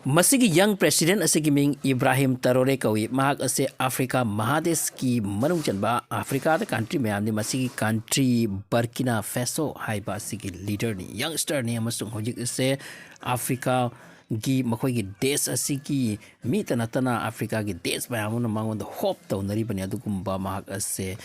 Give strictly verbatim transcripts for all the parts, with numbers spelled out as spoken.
ꯃꯁꯤꯒꯤ young president ꯑꯁꯤꯒꯤ ꯃꯤꯡ ꯏꯕ꯭ꯔꯥꯍꯤꯝ ꯇꯔꯣꯔꯦ ꯀꯧꯏ꯫ ꯃꯍꯥꯛ ꯑꯁꯦ ꯑꯐ꯭ꯔꯤꯀꯥ ꯃꯍꯥꯗꯦꯁꯀꯤ ꯃꯅꯨꯡ ꯆꯟꯕ ꯑꯐ꯭ꯔꯤꯀꯥꯗ country ꯃꯌꯥꯝꯅꯤ꯫ ꯃꯁꯤꯒꯤ country ꯕꯔꯀꯤꯅꯥ ꯐꯦꯁꯣ ꯍꯥꯏꯕ ꯑꯁꯤꯒꯤ leaderꯅꯤ, youngsterꯅꯤ, ꯑꯃꯁꯨꯡ ꯍꯧꯖꯤꯛ ꯑꯁꯦ ꯑꯐ꯭ꯔꯤꯀꯥꯒꯤ ꯃꯈꯣꯏꯒꯤ ꯗꯦꯁ ꯑꯁꯤꯒꯤ ꯃꯤꯇ ꯅꯠꯇꯅ ꯑꯐ꯭ꯔꯤꯀꯥꯒꯤ ꯗꯦꯁ ꯃꯌꯥꯝ ꯑꯃꯅ ꯃꯉꯣꯟꯗ hope ꯇꯧꯅꯔꯤꯕꯅꯤ꯫ ꯑꯗꯨꯒꯨꯝꯕ ꯃꯍꯥꯛ ꯑꯁꯦ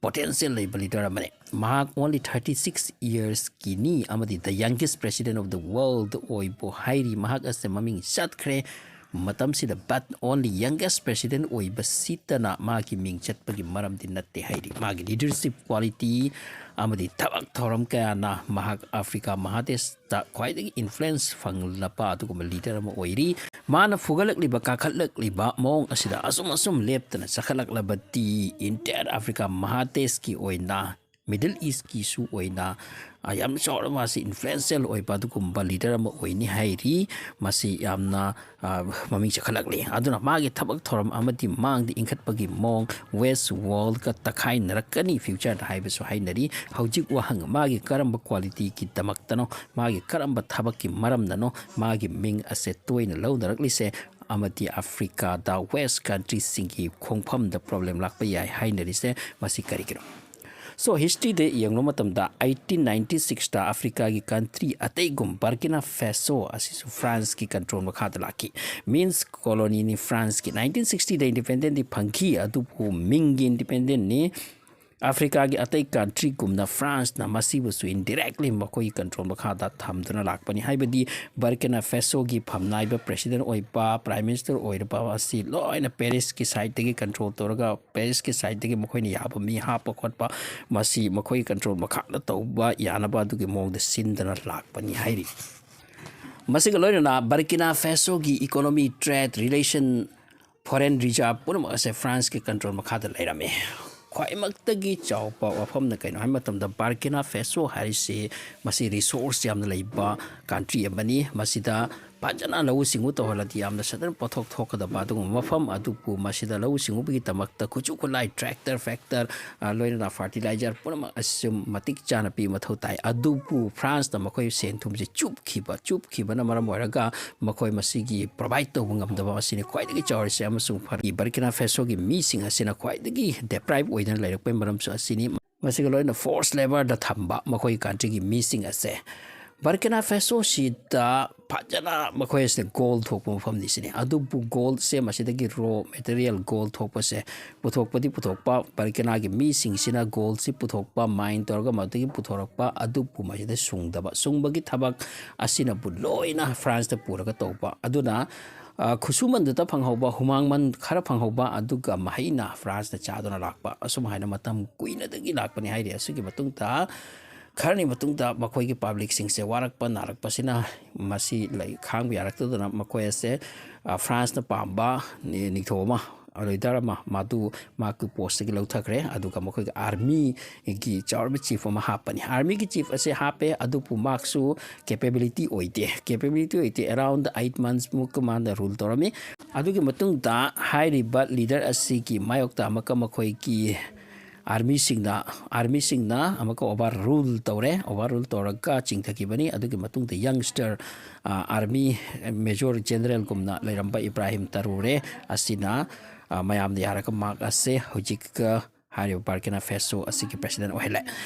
potential ꯂꯩꯕ leader ꯑꯃꯅꯤ꯫ ꯃꯍꯥꯛ only thirty six yearsꯀꯤꯅꯤ ꯑꯃꯗꯤ the youngest president of the world ꯑꯣꯏꯕꯨ ꯍꯥꯏꯔꯤ꯫ ꯃꯍꯥꯛ ꯑꯁꯦ ꯃꯃꯤꯡ ꯆꯠꯈ꯭ꯔꯦ ꯃꯇꯝꯁꯤꯗ, but only youngest president ꯑꯣꯏꯕꯁꯤꯇꯅ ꯃꯥꯒꯤ ꯃꯤꯡ ꯆꯠꯄꯒꯤ ꯃꯔꯝꯗꯤ ꯅꯠꯇꯦ ꯍꯥꯏꯔꯤ꯫ ꯃꯥꯒꯤ leadership quality ꯑꯃꯗꯤ ꯊꯕꯛ ꯊꯧꯔꯝ ꯀꯌꯥꯅ ꯃꯍꯥꯛ ꯑꯐ꯭ꯔꯤꯀꯥ ꯃꯍꯥꯗꯦꯁꯇ ꯈ꯭ꯋꯥꯏꯗꯒꯤ influence ꯐꯪꯂꯕ ꯑꯗꯨꯒꯨꯝꯕ leader ꯑꯃ ꯑꯣꯏꯔꯤ꯫ ꯃꯥꯅ ꯐꯨꯒꯠꯂꯛꯂꯤꯕ, ꯀꯥꯈꯠꯂꯛꯂꯤꯕ ꯃꯑꯣꯡ ꯑꯁꯤꯗ ꯑꯁꯨꯝ ꯑꯁꯨꯝ ꯂꯦꯞꯇꯅ ꯆꯈꯠꯂꯛꯂꯕꯗꯤ entire ꯑꯐ꯭ꯔꯤꯀꯥ ꯃꯍꯥꯗꯦꯁꯀꯤ ꯑꯣꯏꯅ, Middle Eastꯀꯤꯁꯨ ꯑꯣꯏꯅ, ꯑ, ꯌꯥꯝ ꯆꯥꯎꯔꯕ, ꯃꯥꯁꯤ influential ꯑꯣꯏꯕ ꯑꯗꯨꯒꯨꯝꯕ leader ꯑꯃ ꯑꯣꯏꯅꯤ ꯍꯥꯏꯔꯤ꯫ ꯃꯁꯤ ꯌꯥꯝꯅ, ꯑ, ꯃꯃꯤꯡ ꯆꯠꯈꯠꯂꯛꯂꯤ꯫ ꯑꯗꯨꯅ ꯃꯥꯒꯤ ꯊꯕꯛ ꯊꯧꯔꯝ ꯑꯃꯗꯤ ꯃꯥꯡꯗ ꯏꯟꯈꯠꯄꯒꯤ ꯃꯑꯣꯡ West worldꯀ ꯇꯛꯈꯥꯏꯅꯔꯛꯀꯅꯤ futureꯗ ꯍꯥꯏꯕꯁꯨ ꯍꯥꯏꯅꯔꯤ꯫ ꯍꯧꯖꯤꯛ ꯋꯥꯍꯪ, ꯃꯥꯒꯤ ꯀꯔꯝꯕ qualityꯒꯤꯗꯃꯛꯇꯅꯣ, ꯃꯥꯒꯤ ꯀꯔꯝꯕ ꯊꯕꯛꯀꯤ ꯃꯔꯝꯅꯅꯣ ꯃꯥꯒꯤ ꯃꯤꯡ ꯑꯁꯦ ꯇꯣꯏꯅ ꯂꯧꯅꯔꯛꯂꯤꯁꯦ? ꯑꯃꯗꯤ ꯑꯐ꯭ꯔꯤꯀꯥꯗ West countryꯁꯤꯡꯒꯤ ꯈꯣꯡꯐꯝꯗ problem ꯂꯥꯛꯄ ꯌꯥꯏ ꯍꯥꯏꯅꯔꯤꯁꯦ ꯃꯁꯤ ꯀꯔꯤꯒꯤꯅꯣ? So, historyꯗ ꯌꯦꯡꯕ ꯃꯇꯝꯗ eighteen ninety sixꯇ ꯑꯐ꯭ꯔꯤꯀꯥꯒꯤ country ꯑꯇꯩꯒꯨꯝ ꯕꯔꯀꯤꯅꯥ ꯐꯦꯁꯣ ꯑꯁꯤꯁꯨ Franceꯀꯤ control ꯃꯈꯥꯗ ꯂꯥꯛꯈꯤ꯫ Means colonyꯅꯤ Franceꯀꯤ꯫ Nineteen sixtyꯗ independentꯗꯤ ꯐꯪꯈꯤ, ꯑꯗꯨꯕꯨ ꯃꯤꯡꯒꯤ independentꯅꯤ꯫ ꯑꯐ꯭ꯔꯤꯀꯥꯒꯤ ꯑꯇꯩ countryꯒꯨꯝꯅ Franceꯅ ꯃꯁꯤꯕꯨꯁꯨ indirectly ꯃꯈꯣꯏꯒꯤ control ꯃꯈꯥꯗ ꯊꯝꯗꯨꯅ ꯂꯥꯛꯄꯅꯤ꯫ ꯍꯥꯏꯕꯗꯤ ꯕꯔꯀꯤꯅꯥ ꯐꯦꯁꯣꯒꯤ ꯐꯝꯅꯥꯏꯕ president ꯑꯣꯏꯕ, prime minister ꯑꯣꯏꯔꯕ ꯑꯁꯤ ꯂꯣꯏꯅ Parisꯀꯤ sideꯇꯒꯤ control ꯇꯧꯔꯒ, Parisꯀꯤ sideꯇꯒꯤ ꯃꯈꯣꯏꯅ ꯌꯥꯕ ꯃꯤ ꯍꯥꯞꯄ ꯈꯣꯠꯄ, ꯃꯁꯤ ꯃꯈꯣꯏꯒꯤ control ꯃꯈꯥꯗ ꯇꯧꯕ ꯌꯥꯅꯕ ꯑꯗꯨꯒꯤ ꯃꯑꯣꯡꯗ ꯁꯤꯟꯗꯅ ꯂꯥꯛꯄꯅꯤ ꯍꯥꯏꯔꯤ꯫ ꯃꯁꯤꯒ ꯂꯣꯏꯅꯅ ꯕꯔꯀꯤꯅꯥ ꯐꯦꯁꯣꯒꯤ economy, trade relation, foreign reserve ꯄꯨꯝꯅꯃꯛ ꯑꯁꯦ Franceꯀꯤ control ꯃꯈꯥꯗ ꯂꯩꯔꯝꯃꯤ꯫ ꯈ꯭ꯋꯥꯏꯃꯛꯇꯒꯤ ꯆꯥꯎꯕ ꯋꯥꯐꯝꯅ ꯀꯩꯅꯣ ꯍꯥꯏꯕ ꯃꯇꯝꯗ, ꯕꯔꯀꯤꯅꯥ ꯐꯦꯁꯣ ꯍꯥꯏꯔꯤꯁꯤ ꯃꯁꯤ resource ꯌꯥꯝꯅ ꯂꯩꯕ country ꯑꯃꯅꯤ꯫ ꯃꯁꯤꯗ ꯐꯖꯅ ꯂꯧꯎ ꯁꯤꯡꯎ ꯇꯧꯍꯜꯂꯗꯤ ꯌꯥꯝꯅ ꯁꯗꯟ ꯄꯣꯠꯊꯣꯛ ꯊꯣꯛꯀꯗꯕ ꯑꯗꯨꯒꯨꯝꯕ ꯃꯐꯝ ꯑꯗꯨꯕꯨ ꯃꯁꯤꯗ ꯂꯧꯎ ꯁꯤꯡꯎꯕꯒꯤꯗꯃꯛꯇ ꯈꯨꯠꯁꯨ ꯈꯨꯠꯂꯥꯏ, ꯇ꯭ꯔꯦꯛꯇꯔ, ꯐꯦꯛꯇꯔ, ꯑ, ꯂꯣꯏꯅꯅ ꯐꯔꯇꯤꯂꯥꯏꯖꯔ ꯄꯨꯝꯅꯃꯛ ꯑꯁꯤ ꯃꯇꯤꯛ ꯆꯥꯅ ꯄꯤꯕ ꯃꯊꯧ ꯇꯥꯏ꯫ ꯑꯗꯨꯕꯨ ꯐ꯭ꯔꯥꯟꯁꯅ ꯃꯈꯣꯏ ꯁꯦꯟ ꯊꯨꯝꯁꯦ ꯆꯨꯞꯈꯤꯕ, ꯆꯨꯞꯈꯤꯕꯅ ꯃꯔꯝ ꯑꯣꯏꯔꯒ ꯃꯈꯣꯏ ꯃꯁꯤꯒꯤ ꯄ꯭ꯔꯣꯚꯥꯏꯠ ꯇꯧꯕ ꯉꯝꯗꯕ ꯑꯁꯤꯅꯤ ꯈ꯭ꯋꯥꯏꯗꯒꯤ ꯆꯥꯎꯔꯤꯁꯦ꯫ ꯑꯃꯁꯨꯡ ꯐꯔ-, ꯕꯔꯀꯤꯅꯥ ꯐꯦꯁꯣꯒꯤ ꯃꯤꯁꯤꯡ ꯑꯁꯤꯅ ꯈ꯭ꯋꯥꯏꯗꯒꯤ ꯗꯦꯄ꯭ꯔꯥꯏꯞ ꯑꯣꯏꯗꯅ ꯂꯩꯔꯛꯄꯒꯤ ꯃꯔꯝꯁꯨ ꯑꯁꯤꯅꯤ꯫ ꯃꯁꯤꯒ ꯂꯣꯏꯅꯅ ꯐꯣꯔꯁ ꯂꯦꯕꯔꯗ ꯊꯝꯕ ꯃꯈꯣꯏꯒꯤ ꯀꯟꯇ꯭ꯔꯤꯒꯤ ꯃꯤꯁꯤꯡ ꯑꯁꯦ꯫ ꯕꯔꯀꯤꯅꯥ ꯐꯦꯁꯣꯁꯤꯗ ꯐꯖꯅ ꯃꯈꯣꯏ ꯑꯁꯤꯗ ꯒꯣꯜ ꯊꯣꯛꯄ ꯃꯐꯝꯅꯤ ꯁꯤꯅꯤ꯫ ꯑꯗꯨꯕꯨ ꯒꯣꯜꯁꯦ ꯃꯁꯤꯗꯒꯤ ꯔꯣ ꯃꯦꯇꯔꯤꯌꯦꯜ ꯒꯣꯜ ꯊꯣꯛꯄꯁꯦ ꯄꯨꯊꯣꯛꯄꯗꯤ ꯄꯨꯊꯣꯛꯄ, ꯕꯔꯀꯤꯅꯥꯒꯤ ꯃꯤꯁꯤꯡꯁꯤꯅ ꯒꯣꯜꯁꯤ ꯄꯨꯊꯣꯛꯄ, ꯃꯥꯏꯟ ꯇꯧꯔꯒ ꯃꯗꯨꯗꯒꯤ ꯄꯨꯊꯣꯔꯛꯄ, ꯑꯗꯨꯕꯨ ꯃꯁꯤꯗ ꯁꯨꯡꯗꯕ, ꯁꯨꯡꯕꯒꯤ ꯊꯕꯛ ꯑꯁꯤꯅꯕꯨ ꯂꯣꯏꯅ ꯐ꯭ꯔꯥꯟꯁꯇ ꯄꯨꯔꯒ ꯇꯧꯕ꯫ ꯑꯗꯨꯅ, ꯑ, ꯈꯨꯠꯁꯨꯃꯟꯗꯨꯗ ꯐꯪꯍꯧꯕ, ꯍꯨꯃꯥꯡꯃꯟ ꯈꯔ ꯐꯪꯍꯧꯕ, ꯑꯗꯨꯒ ꯃꯍꯩꯅ ꯐ꯭ꯔꯥꯟꯁꯇ ꯆꯥꯗꯨꯅ ꯂꯥꯛꯄ, ꯑꯁꯨꯝ ꯍꯥꯏꯅ ꯃꯇꯝ ꯀꯨꯏꯅꯗꯒꯤ ꯂꯥꯛꯄꯅꯤ ꯍꯥꯏꯔꯤ꯫ ꯑꯁꯤꯒꯤ ꯃꯇꯨꯡꯗ, ꯈꯔꯅꯤ ꯃꯇꯨꯡꯗ ꯃꯈꯣꯏꯒꯤ ꯄꯕ꯭ꯂꯤꯛꯁꯤꯡꯁꯦ ꯋꯥꯔꯛꯄ ꯅꯥꯔꯛꯄꯁꯤꯅ ꯃꯁꯤ ꯂꯩ, ꯈꯥꯡꯕ ꯌꯥꯔꯛꯇꯗꯅ ꯃꯈꯣꯏ ꯑꯁꯦ, ꯑ, ꯐ꯭ꯔꯥꯟꯁꯅ ꯄꯥꯝꯕ ꯅꯤ-, ꯅꯤꯡꯊꯧ ꯑꯃ, ꯂꯤꯗꯔ ꯑꯃ, ꯃꯗꯨ ꯃꯍꯥꯛꯀꯤ ꯄꯣꯁꯇꯒꯤ ꯂꯧꯊꯈ꯭ꯔꯦ꯫ ꯑꯗꯨꯒ ꯃꯈꯣꯏꯒꯤ ꯑꯥꯔꯃꯤꯒꯤ ꯆꯥꯎꯔꯕ ꯆꯤꯐ ꯑꯃ ꯍꯥꯞꯄꯅꯤ꯫ ꯑꯥꯔꯃꯤꯒꯤ ꯆꯤꯐ ꯑꯁꯦ ꯍꯥꯞꯄꯦ, ꯑꯗꯨꯕꯨ ꯃꯍꯥꯛꯁꯨ ꯀꯦꯄꯦꯕꯤꯂꯤꯇꯤ ꯑꯣꯏꯗꯦ꯫ ꯀꯦꯄꯦꯕꯤꯂꯤꯇꯤ ꯑꯣꯏꯗꯦ꯫ ꯑꯦꯔꯥꯎꯟꯗ ꯑꯩꯠ ꯃꯟꯁꯃꯨꯛ ꯃꯥꯅ ꯔꯨꯜ ꯇꯧꯔꯝꯃꯤ꯫ ꯑꯗꯨꯒꯤ ꯃꯇꯨꯡꯗ ꯍꯥꯏꯔꯤꯕ ꯂꯤꯗꯔ ꯑꯁꯤꯒꯤ ꯃꯥꯌꯣꯛꯇ ꯑꯃꯨꯛꯀ ꯃꯈꯣꯏꯒꯤ ꯑꯥꯔꯃꯤꯁꯤꯡꯅ, ꯑꯥꯔꯃꯤꯁꯤꯡꯅ ꯑꯃꯨꯛꯀ ꯑꯣꯚꯔ ꯔꯨꯜ ꯇꯧꯔꯦ꯫ ꯑꯣꯚꯔ ꯔꯨꯜ ꯇꯧꯔꯒ ꯆꯤꯡꯊꯈꯤꯕꯅꯤ꯫ ꯑꯗꯨꯒꯤ ꯃꯇꯨꯡꯗ ꯌꯪꯁꯇꯔ, ꯑ, ꯑꯥꯔꯃꯤ ꯃꯦꯖꯣꯔ ꯖꯦꯅꯔꯦꯜꯒꯨꯝꯅ ꯂꯩꯔꯝꯕ ꯏꯕ꯭ꯔꯥꯍꯤꯝ ꯇꯔꯨꯔꯦ ꯑꯁꯤꯅ, ꯑ, ꯃꯌꯥꯝꯅ ꯌꯥꯔꯒ ꯃꯍꯥꯛ ꯑꯁꯦ ꯍꯧꯖꯤꯛ, ꯑ, ꯍꯥꯏꯔꯤꯕ ꯕꯔꯀꯤꯅꯥ ꯐꯦꯁꯣ ꯑꯁꯤꯒꯤ ꯄ꯭ꯔꯦꯁꯤꯗꯦꯟ ꯑꯣꯏꯍꯜꯂꯦ꯫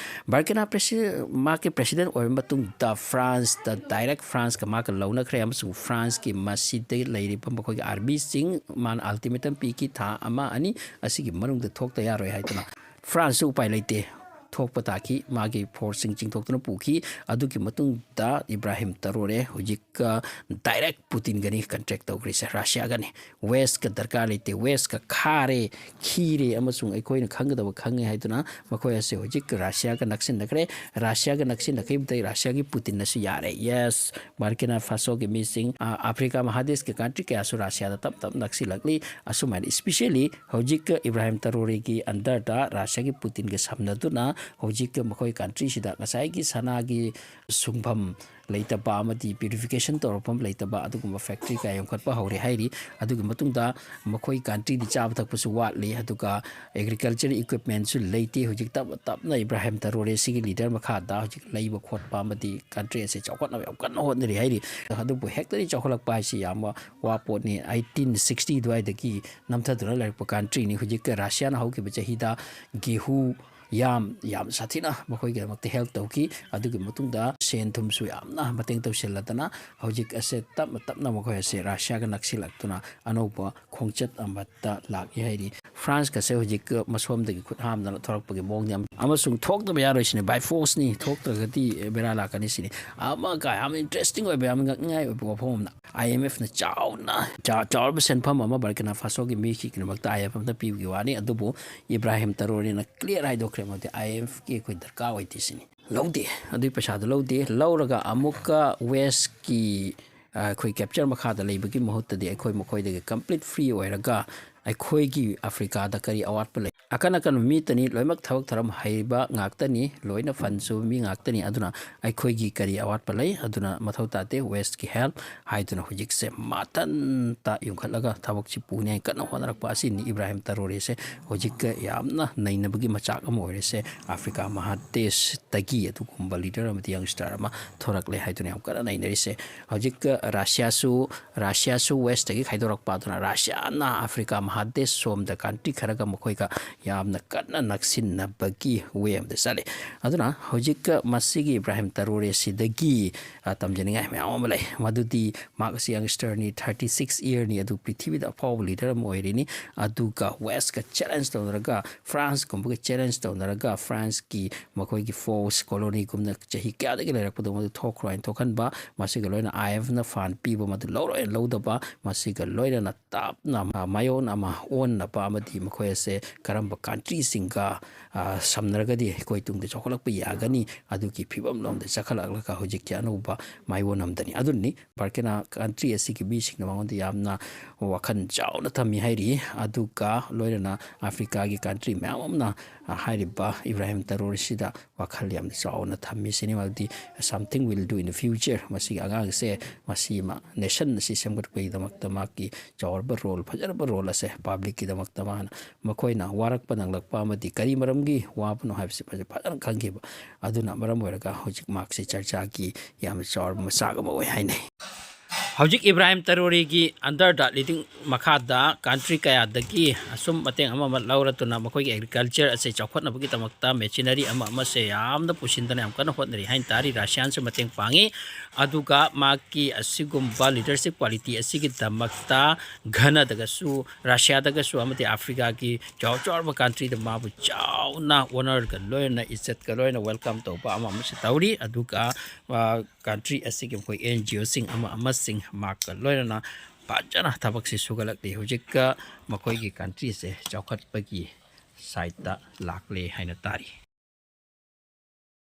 ꯕꯔꯀꯤꯅꯥ ꯄ꯭ꯔꯦꯁꯤ-, ꯃꯍꯥꯛꯀꯤ ꯄ꯭ꯔꯦꯁꯤꯗꯦꯟ ꯑꯣꯏꯔꯕ ꯃꯇꯨꯡꯗ ꯐ꯭ꯔꯥꯟꯁꯇ ꯗꯥꯏꯔꯦꯛ ꯐ꯭ꯔꯥꯟꯁꯀ ꯃꯥꯒ ꯂꯧꯅꯈ꯭ꯔꯦ, ꯑꯃꯁꯨꯡ ꯐ꯭ꯔꯥꯟꯁꯀꯤ ꯃꯁꯤꯗ ꯂꯩꯔꯤꯕ ꯃꯈꯣꯏꯒꯤ ꯑꯥꯔꯃꯤꯁꯤꯡ ꯃꯥꯅ ꯑꯜꯇꯤꯃꯦꯇꯝ ꯄꯤꯈꯤ, ꯊꯥ ꯑꯃ ꯑꯅꯤ ꯑꯁꯤꯒꯤ ꯃꯅꯨꯡꯗ ꯊꯣꯛꯇ ꯌꯥꯔꯣꯏ ꯍꯥꯏꯗꯨꯅ꯫ ꯐ꯭ꯔꯥꯟꯁꯁꯨ ꯎꯄꯥꯏ ꯂꯩꯇꯦ, ꯊꯣꯛꯄ ꯇꯥꯈꯤ, ꯃꯥꯒꯤ ꯐꯣꯔꯁꯁꯤꯡ ꯆꯤꯡꯊꯣꯛꯇꯨꯅ ꯄꯨꯈꯤ꯫ ꯑꯗꯨꯒꯤ ꯃꯇꯨꯡꯗ ꯏꯕ꯭ꯔꯥꯍꯤꯝ ꯇꯔꯣꯔꯦ ꯍꯧꯖꯤꯛ, ꯑ, ꯗꯥꯏꯔꯦꯛ ꯄꯨꯇꯤꯟꯒꯅꯤ ꯀꯟꯇ꯭ꯔꯦꯛ ꯇꯧꯈ꯭ꯔꯤꯁꯦ, ꯔꯁꯤꯌꯥꯒꯅꯤ꯫ ꯋꯦꯁꯀ ꯗꯔꯀꯥꯔ ꯂꯩꯇꯦ, ꯋꯦꯁꯀ ꯈꯥꯔꯦ, ꯈꯤꯔꯦ ꯑꯃꯁꯨꯡ ꯑꯩꯈꯣꯏꯅ ꯈꯪꯒꯗꯕ ꯈꯪꯉꯦ ꯍꯥꯏꯗꯨꯅ ꯃꯈꯣꯏ ꯑꯁꯦ ꯍꯧꯖꯤꯛ ꯔꯁꯤꯌꯥꯒ ꯅꯛꯁꯤꯟꯅꯈ꯭ꯔꯦ꯫ ꯔꯁꯤꯌꯥꯒ ꯅꯛꯁꯤꯟꯅꯈꯤꯕꯗꯩ ꯔꯁꯤꯌꯥꯒꯤ ꯄꯨꯇꯤꯟꯅꯁꯨ ꯌꯥꯔꯦ꯫ ꯌꯦꯁ, ꯕꯔꯀꯤꯅꯥ ꯐꯥꯁꯣꯒꯤ ꯃꯤꯁꯤꯡ, ꯑ, ꯑꯐ꯭ꯔꯤꯀꯥ ꯃꯍꯥꯗꯦꯁꯀꯤ ꯀꯟꯇ꯭ꯔꯤ ꯀꯌꯥꯁꯨ ꯔꯁꯤꯌꯥꯗ ꯇꯞ ꯇꯞ ꯅꯛꯁꯤꯜꯂꯛꯂꯤ꯫ ꯑꯁꯨꯃꯥꯏꯅ especially ꯍꯧꯖꯤꯛ ꯏꯕ꯭ꯔꯥꯍꯤꯝ ꯇꯔꯣꯔꯤꯒꯤ ꯑꯟꯗꯔꯗ ꯔꯁꯤꯌꯥꯒꯤ ꯄꯨꯇꯤꯟꯒ ꯁꯝꯅꯗꯨꯅ ꯍꯧꯖꯤꯛ ꯃꯈꯣꯏ ꯀꯟꯇ꯭ꯔꯤꯁꯤꯗ ꯉꯁꯥꯏꯒꯤ ꯁꯅꯥꯒꯤ ꯁꯨꯡꯐꯝ ꯂꯩꯇꯕ ꯑꯃꯗꯤ ꯄ꯭ꯌꯨꯔꯤꯐꯤꯀꯦꯁꯟ ꯇꯧꯔꯛꯐꯝ ꯂꯩꯇꯕ ꯑꯗꯨꯒꯨꯝꯕ ꯐꯦꯛꯇ꯭ꯔꯤ ꯀꯌꯥ ꯌꯣꯟꯈꯠꯄ ꯍꯧꯔꯦ ꯍꯥꯏꯔꯤ꯫ ꯑꯗꯨꯒꯤ ꯃꯇꯨꯡꯗ ꯃꯈꯣꯏ ꯀꯟꯇ꯭ꯔꯤꯗꯤ ꯆꯥꯕ ꯊꯛꯄꯁꯨ ꯋꯥꯠꯂꯤ, ꯑꯗꯨꯒ ꯑꯦꯒ꯭ꯔꯤꯀꯜꯆꯔ ꯏꯀ꯭ꯋꯤꯞꯃꯦꯟꯁꯨ ꯂꯩꯇꯦ꯫ ꯍꯧꯖꯤꯛ ꯇꯞꯅ ꯇꯞꯅ ꯏꯕ꯭ꯔꯥꯍꯤꯝ ꯇꯔꯣꯔꯦꯁꯤꯒꯤ ꯂꯤꯗꯔ ꯃꯈꯥꯗ ꯍꯧꯖꯤꯛ ꯂꯩꯕ ꯈꯣꯠꯄ ꯑꯃꯗꯤ ꯀꯟꯇ꯭ꯔꯤ ꯑꯁꯤ ꯆꯥꯎꯈꯠꯅꯕ ꯌꯥꯝ ꯀꯟꯅ ꯍꯣꯠꯅꯔꯤ ꯍꯥꯏꯔꯤ꯫ ꯑꯗꯨꯕꯨ ꯍꯦꯛꯇꯗꯤ ꯆꯥꯎꯈꯠꯂꯛꯄ ꯍꯥꯏꯁꯤ ꯌꯥꯝ ꯋꯥ ꯄꯣꯠꯅꯤ꯫ ꯑꯩꯠꯇꯤꯟ ꯁꯤꯛꯁꯇꯤ ꯑꯗꯨꯋꯥꯏꯗꯒꯤ ꯅꯝꯊꯗꯨꯅ ꯂꯩꯔꯛꯄ ꯀꯟꯇ꯭ꯔꯤꯅꯤ꯫ ꯍꯧꯖꯤꯛ ꯔꯁꯤꯌꯥꯅ ꯍꯧꯈꯤꯕ ꯆꯍꯤꯗ ꯒꯦꯍꯨ ꯌꯥꯝ ꯌꯥꯝ ꯁꯥꯊꯤꯅ ꯃꯈꯣꯏꯒꯤꯗꯃꯛꯇ ꯍꯦꯜꯞ ꯇꯧꯈꯤ꯫ ꯑꯗꯨꯒꯤ ꯃꯇꯨꯡꯗ ꯁꯦꯟ ꯊꯨꯝꯁꯨ ꯌꯥꯝꯅ ꯃꯇꯦꯡ ꯇꯧꯁꯤꯜꯂꯗꯅ ꯍꯧꯖꯤꯛ ꯑꯁꯦ ꯇꯞꯅ ꯇꯞꯅ ꯃꯈꯣꯏ ꯑꯁꯦ ꯔꯁꯤꯌꯥꯒ ꯅꯛꯁꯤꯜꯂꯛꯇꯨꯅ ꯑꯅꯧꯕ ꯈꯣꯡꯆꯠ ꯑꯃꯠꯇ ꯂꯥꯛꯏ ꯍꯥꯏꯔꯤ꯫ ꯐ꯭ꯔꯥꯟꯁꯀꯁꯦ ꯍꯧꯖꯤꯛ ꯃꯁꯣꯝꯗꯒꯤ ꯈꯨꯠ ꯍꯥꯝꯗꯅ ꯊꯣꯔꯛꯄꯒꯤ ꯃꯑꯣꯡꯅꯤ꯫ ꯑꯃꯁꯨꯡ ꯊꯣꯛꯇꯕ ꯌꯥꯔꯣꯏ ꯁꯤꯅꯤ, ꯕꯥꯏ ꯐꯣꯔꯁꯅꯤ, ꯊꯣꯛꯇ꯭ꯔꯒꯗꯤ ꯕꯦꯔꯥ ꯂꯥꯛꯀꯅꯤ ꯁꯤꯅꯤ꯫ ꯑꯃꯒ ꯌꯥꯝ ꯏꯟꯇꯔꯦꯁꯇꯤꯡ ꯑꯣꯏꯕ, ꯌꯥꯝ ꯉꯛꯅꯤꯡꯉꯥꯏ ꯑꯣꯏꯕ ꯋꯥꯐꯝ ꯑꯃꯅ, ꯑꯥꯏ ꯑꯦꯝ ꯑꯦꯐꯅ ꯆꯥꯎꯅ ꯆꯥ-, ꯆꯥꯎꯔꯕ ꯁꯦꯟꯐꯝ ꯑꯃ ꯕꯔꯀꯤꯅꯥ ꯐꯥꯁꯣꯒꯤ ꯃꯤꯁꯤꯡꯒꯤꯗꯃꯛꯇ ꯑꯥꯏ ꯑꯦꯝ ꯑꯦꯐꯅ ꯄꯤꯕꯒꯤ ꯋꯥꯅꯤ꯫ ꯑꯗꯨꯕꯨ ꯏꯕ꯭ꯔꯥꯍꯤꯝ ꯇꯔꯣꯔꯤꯅ ꯀ꯭ꯂꯤꯌꯥꯔ ꯍꯥꯏꯗꯣꯛꯈ꯭ꯔꯦ, ꯃꯗꯤ ꯑꯥꯏ ꯑꯦꯝ ꯑꯦꯐꯀꯤ ꯑꯩꯈꯣꯏ ꯗꯔꯀꯥꯔ ꯑꯣꯏꯗꯦ ꯁꯤꯅꯤ꯫ ꯂꯧꯗꯦ, ꯑꯗꯨꯒꯤ ꯄꯩꯁꯥꯗꯣ ꯂꯧꯗꯦ꯫ ꯂꯧꯔꯒ ꯑꯃꯨꯛꯀ ꯋꯦꯁꯀꯤ, ꯑ, ꯑꯩꯈꯣꯏ ꯀꯦꯞꯆꯔ ꯃꯈꯥꯗ ꯂꯩꯕꯒꯤ ꯃꯍꯨꯠꯇꯗꯤ ꯑꯩꯈꯣꯏ ꯃꯈꯣꯏꯗꯒꯤ ꯀꯝꯄ꯭ꯂꯤꯠ ꯐ꯭ꯔꯤ ꯑꯣꯏꯔꯒ ꯑꯩꯈꯣꯏꯒꯤ ꯑꯐ꯭ꯔꯤꯀꯥꯗ ꯀꯔꯤ ꯑꯋꯥꯠꯄ ꯂꯩ? ꯑꯀꯟ ꯑꯀꯟꯕ ꯃꯤꯇꯅꯤ, ꯂꯣꯏꯅꯃꯛ ꯊꯕꯛ ꯊꯧꯔꯝ ꯍꯩꯕ ꯉꯥꯛꯇꯅꯤ, ꯂꯣꯏꯅ ꯐꯟ ꯁꯨꯕ ꯃꯤ ꯉꯥꯛꯇꯅꯤ꯫ ꯑꯗꯨꯅ ꯑꯩꯈꯣꯏꯒꯤ ꯀꯔꯤ ꯑꯋꯥꯠꯄ ꯂꯩ? ꯑꯗꯨꯅ ꯃꯊꯧ ꯇꯥꯗꯦ ꯋꯦꯁꯀꯤ ꯍꯦꯜꯞ ꯍꯥꯏꯗꯨꯅ ꯍꯧꯖꯤꯛꯁꯦ ꯃꯊꯟꯇ ꯌꯨꯡꯈꯠꯂꯒ ꯊꯕꯛꯁꯤ ꯄꯨꯅꯤ ꯍꯥꯏꯅ ꯀꯟꯅ ꯍꯣꯠꯅꯔꯛꯄ ꯑꯁꯤꯅꯤ ꯏꯕ꯭ꯔꯥꯍꯤꯝ ꯇꯔꯣꯔꯤꯁꯦ ꯍꯧꯖꯤꯛ ꯌꯥꯝꯅ ꯅꯩꯅꯕꯒꯤ ꯃꯆꯥꯛ ꯑꯃ ꯑꯣꯏꯔꯤꯁꯦ ꯑꯐ꯭ꯔꯤꯀꯥ ꯃꯍꯥꯗꯦꯁꯇꯒꯤ꯫ ꯑꯗꯨꯒꯨꯝꯕ ꯂꯤꯗꯔ ꯑꯃꯗꯤ ꯌꯪꯁꯇꯔ ꯑꯃ ꯊꯣꯔꯛꯂꯦ ꯍꯥꯏꯗꯨꯅ ꯌꯥꯝ ꯀꯟꯅ ꯅꯩꯅꯔꯤꯁꯦ꯫ ꯍꯧꯖꯤꯛ ꯔꯁꯤꯌꯥꯁꯨ, ꯔꯁꯤꯌꯥꯁꯨ ꯋꯦꯁꯇꯒꯤ ꯈꯥꯏꯗꯣꯔꯛꯄ, ꯑꯗꯨꯅ ꯔꯁꯤꯌꯥꯅ ꯑꯐ꯭ꯔꯤꯀꯥ ꯃꯍꯥꯗꯦꯁ ꯁꯣꯝꯗ ꯀꯟꯇ꯭ꯔꯤ ꯈꯔꯒ ꯃꯈꯣꯏꯒ ꯌꯥꯝꯅ ꯀꯟꯅ ꯅꯛꯁꯤꯟꯅꯕꯒꯤ ꯋꯦ ꯑꯃꯗ ꯆꯠꯂꯤ꯫ ꯑꯗꯨꯅ ꯍꯧꯖꯤꯛ ꯃꯁꯤꯒꯤ ꯏꯕ꯭ꯔꯥꯍꯤꯝ ꯇꯔꯣꯔꯦꯁꯤꯗꯒꯤ, ꯑ, ꯇꯝꯖꯅꯤꯡꯉꯥꯏ ꯃꯌꯥꯝ ꯑꯃ ꯂꯩ꯫ ꯃꯗꯨꯗꯤ ꯃꯍꯥꯛ ꯑꯁꯤ ꯌꯪꯁꯇꯔꯅꯤ, ꯊꯥꯔꯇꯤ ꯁꯤꯛꯁ ꯏꯌꯔꯅꯤ, ꯑꯗꯨ ꯄ꯭ꯔꯤꯊꯤꯕꯤꯗ ꯑꯐꯥꯎꯕ ꯂꯤꯗꯔ ꯑꯃ ꯑꯣꯏꯔꯤꯅꯤ꯫ ꯑꯗꯨꯒ ꯋꯦꯁꯀ ꯆꯦꯂꯦꯟꯖ ꯇꯧꯅꯔꯒ, ꯐ꯭ꯔꯥꯟꯁꯀꯨꯝꯕꯒ ꯆꯦꯂꯦꯟꯖ ꯇꯧꯅꯔꯒ, ꯐ꯭ꯔꯥꯟꯁꯀꯤ ꯃꯈꯣꯏꯒꯤ ꯐꯣꯔꯁ ꯀꯣꯂꯣꯅꯤꯒꯨꯝꯅ ꯆꯍꯤ ꯀꯌꯥꯗꯒꯤ ꯂꯩꯔꯛꯄꯗꯣ ꯃꯗꯨ ꯊꯣꯛꯈ꯭ꯔꯣ ꯍꯥꯏꯅ ꯊꯣꯛꯍꯟꯕ, ꯃꯁꯤꯒ ꯂꯣꯏꯅ ꯑꯥꯏ ꯑꯦꯐꯅ ꯐꯥꯟ ꯄꯤꯕ ꯃꯗꯨ ꯂꯧꯔꯣꯏ ꯍꯥꯏꯅ ꯂꯧꯗꯕ, ꯃꯁꯤꯒ ꯂꯣꯏꯅꯅ ꯇꯞꯅ ꯃꯥ-, ꯃꯥꯌꯣꯟ ꯑꯃ ꯑꯣꯟꯅꯕ ꯑꯃꯗꯤ ꯃꯈꯣꯏ ꯑꯁꯦ ꯀꯔꯝ ꯀꯟꯇ꯭ꯔꯤꯁꯤꯡꯒ, ꯑ, ꯁꯝꯅꯔꯒꯗꯤ ꯑꯩꯈꯣꯏ ꯇꯨꯡꯗ ꯆꯥꯎꯈꯠꯂꯛꯄ ꯌꯥꯒꯅꯤ꯫ ꯑꯗꯨꯒꯤ ꯐꯤꯕꯝꯂꯣꯝꯗ ꯆꯈꯠꯂꯛꯂꯒ ꯍꯧꯖꯤꯛꯀꯤ ꯑꯅꯧꯕ ꯃꯥꯏꯑꯣꯟ ꯑꯃꯗꯅꯤ꯫ ꯑꯗꯨꯅꯅꯤ ꯕꯔꯀꯤꯅꯥ ꯀꯟꯇ꯭ꯔꯤ ꯑꯁꯤꯒꯤ ꯃꯤꯁꯤꯡꯅ ꯃꯉꯣꯟꯗ ꯌꯥꯝꯅ ꯋꯥꯈꯜ ꯆꯥꯎꯅ ꯊꯝꯃꯤ ꯍꯥꯏꯔꯤ꯫ ꯑꯗꯨꯒ ꯂꯣꯏꯅꯅ ꯑꯐ꯭ꯔꯤꯀꯥꯒꯤ ꯀꯟꯇ꯭ꯔꯤ ꯃꯌꯥꯝ ꯑꯃꯅ, ꯑ, ꯍꯥꯏꯔꯤꯕ ꯏꯕ꯭ꯔꯥꯍꯤꯝ ꯇꯔꯣꯔꯤꯁꯤꯗ ꯋꯥꯈꯜ ꯌꯥꯝꯅ ꯆꯥꯎꯅ ꯊꯝꯃꯤ꯫ ꯁꯤꯅꯤ ꯃꯔꯝꯗꯤ something will do in the future꯫ ꯃꯁꯤꯒꯤ ꯑꯉꯥꯡꯁꯦ, ꯃꯁꯤ ꯃꯥ ꯅꯦꯁꯟ ꯑꯁꯤ ꯁꯦꯝꯒꯠꯄꯒꯤꯗꯃꯛꯇ ꯃꯥꯒꯤ ꯆꯥꯎꯔꯕ ꯔꯣꯜ, ꯐꯖꯔꯕ ꯔꯣꯜ ꯑꯁꯦ ꯄꯕ꯭ꯂꯤꯛꯀꯤꯗꯃꯛꯇ ꯃꯥꯅ, ꯃꯈꯣꯏꯅ ꯋꯥꯔꯛꯄ ꯅꯪꯂꯛꯄ ꯑꯃꯗꯤ ꯀꯔꯤ ꯃꯔꯝꯒꯤ ꯋꯥꯕꯅꯣ ꯍꯥꯏꯕꯁꯤ ꯐꯖ-, ꯐꯖꯅ ꯈꯪꯈꯤꯕ꯫ ꯑꯗꯨꯅ ꯃꯔꯝ ꯑꯣꯏꯔꯒ ꯍꯧꯖꯤꯛ ꯃꯍꯥꯛꯁꯤ ꯆꯔꯆꯥꯒꯤ ꯌꯥꯝꯅ ꯆꯥꯎꯔꯕ ꯃꯆꯥꯛ ꯑꯃ ꯑꯣꯏ ꯍꯥꯏꯅꯩ꯫ ꯍꯧꯖꯤꯛ ꯏꯕ꯭ꯔꯥꯍꯤꯝ ꯇꯔꯣꯔꯤꯒꯤ under the leading ꯃꯈꯥꯗ ꯀꯟꯇ꯭ꯔꯤ ꯀꯌꯥꯗꯒꯤ ꯑꯁꯨꯝ ꯃꯇꯦꯡ ꯑꯃ ꯑꯃ ꯂꯧꯔꯗꯨꯅ ꯃꯈꯣꯏꯒꯤ ꯑꯦꯒ꯭ꯔꯤꯀꯜꯆꯔ ꯑꯁꯦ ꯆꯥꯎꯈꯠꯅꯕꯒꯤꯗꯃꯛꯇ ꯃꯦꯆꯤꯅꯔꯤ ꯑꯃ ꯑꯃꯁꯦ ꯌꯥꯝꯅ ꯄꯨꯁꯤꯟꯗꯅ ꯌꯥꯝ ꯀꯟꯅ ꯍꯣꯠꯅꯔꯤ ꯍꯥꯏꯅ ꯇꯥꯔꯤ꯫ ꯔꯁꯤꯌꯥꯟꯁꯨ ꯃꯇꯦꯡ ꯄꯥꯡꯉꯤ꯫ ꯑꯗꯨꯒ ꯃꯍꯥꯛꯀꯤ ꯑꯁꯤꯒꯨꯝꯕ ꯂꯤꯗꯔꯁꯤꯞ ꯀ꯭ꯋꯥꯂꯤꯇꯤ ꯑꯁꯤꯒꯤꯗꯃꯛꯇ ꯘꯅꯗꯒꯁꯨ, ꯔꯁꯤꯌꯥꯗꯒꯁꯨ ꯑꯃꯗꯤ ꯑꯐ꯭ꯔꯤꯀꯥꯒꯤ ꯆꯥꯎ ꯆꯥꯎꯔꯕ ꯀꯟꯇ꯭ꯔꯤꯗ ꯃꯥꯕꯨ ꯆꯥꯎꯅ ꯑꯣꯅꯔꯒ ꯂꯣꯏꯅꯅ, ꯏꯖꯠꯀ ꯂꯣꯏꯅ ꯋꯦꯜꯀꯝ ꯇꯧꯕ ꯑꯃ ꯑꯃꯁꯨ ꯇꯧꯔꯤ꯫ ꯑꯗꯨꯒ, ꯑ, ꯀꯟꯇ꯭ꯔꯤ ꯑꯁꯤꯒꯤ ꯃꯈꯣꯏ ꯑꯦꯟ ꯖꯤ ꯑꯣꯁꯤꯡ ꯑꯃ ꯑꯃꯁꯤꯡ ꯃꯍꯥꯛꯀ ꯂꯣꯏꯅꯅ ꯐꯖꯅ ꯊꯕꯛꯁꯤ ꯁꯨꯒꯠꯂꯛꯂꯤ꯫ ꯍꯧꯖꯤꯛꯀ ꯃꯈꯣꯏꯒꯤ ꯀꯟꯇ꯭ꯔꯤꯁꯦ ꯆꯥꯎꯈꯠꯄꯒꯤ ꯁꯥꯏꯠꯇ ꯂꯥꯛꯂꯦ ꯍꯥꯏꯅ ꯇꯥꯔꯤ꯫